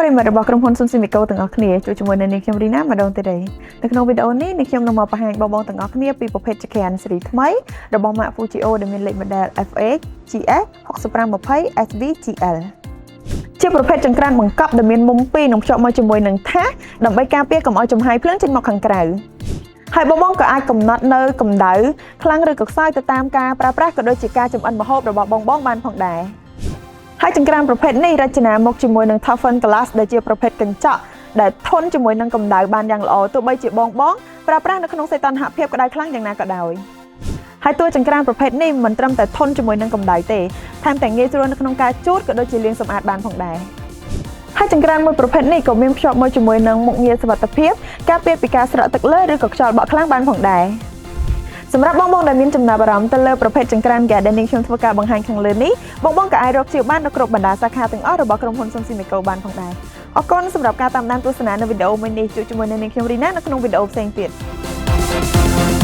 ប្រិយមិត្តរបស់ក្រុមហ៊ុនស៊ុនស៊ីមីកូទាំងអស់គ្នាជួបជាមួយនៅនាងខ្ញុំរីណាម្ដងទៀតហើយនៅក្នុងវីដេអូនេះនាងខ្ញុំនឹងមកបង្ហាញបងៗទាំងអស់គ្នាពីប្រភេទចង្ក្រានស៊េរីថ្មីរបស់ម៉ាក Fujio ដែលមានលេខ model FH GS 6520 SVGL ជាប្រភេទចង្ក្រានបង្កប់ដែលមានមុំពីរនិងភ្ជាប់មកជាមួយនឹងថាសដើម្បីការពារកុំឲ្យចំហាយភ្លើងចេញមកខាងក្រៅហើយបងៗក៏អាចកំណត់នៅកម្ដៅខ្លាំងឬក៏ខ្សោយទៅតាមការប្រើប្រាស់ក៏ដូចជាការចម្អិនម្ហូបរបស់បងៗបានផងដែរ ហើយចង្ក្រានប្រភេទនេះរចនាមកជាមួយនឹង Toughen Glass ដែលជាប្រភេទកញ្ចក់ដែលធន់ជាមួយនឹងកម្ដៅបានយ៉ាងល្អទោះបីជាបងបងប្រើប្រាស់នៅក្នុងសីតុណ្ហភាពក្ដៅខ្លាំងយ៉ាងណាក៏ដោយហើយតួចង្ក្រានប្រភេទនេះមិនត្រឹមតែធន់ជាមួយនឹងកម្ដៅទេថែមទាំងងាយស្រួលនៅក្នុងការជូតក៏ដូចជាលាងសម្អាតបានផងដែរហើយចង្ក្រានមួយប្រភេទនេះក៏មានភ្ជាប់មកជាមួយនឹងមុខងារសុវត្ថិភាពការពារពីការស្រក់ទឹកលើឬក៏ខ្យល់បក់ខ្លាំងបានផងដែរសម្រាប់បងៗដែលមានចំណាប់អារម្មណ៍ទៅលើប្រភេទចង្ក្រានហ្គាសដែលនាងខ្ញុំធ្វើការបង្ហាញខាងលើនេះបងៗក៏អាចរកជាបាននៅគ្រប់បណ្ដាសាខាទាំងអស់របស់ក្រុមហ៊ុនស៊ុនស៊ីមីកូបានផងដែរអរគុណសម្រាប់ការតាមដានទស្សនានៅវីដេអូមួយនេះជួបជាមួយនឹងនាងខ្ញុំរីណានៅក្នុងវីដេអូផ្សេងទៀត។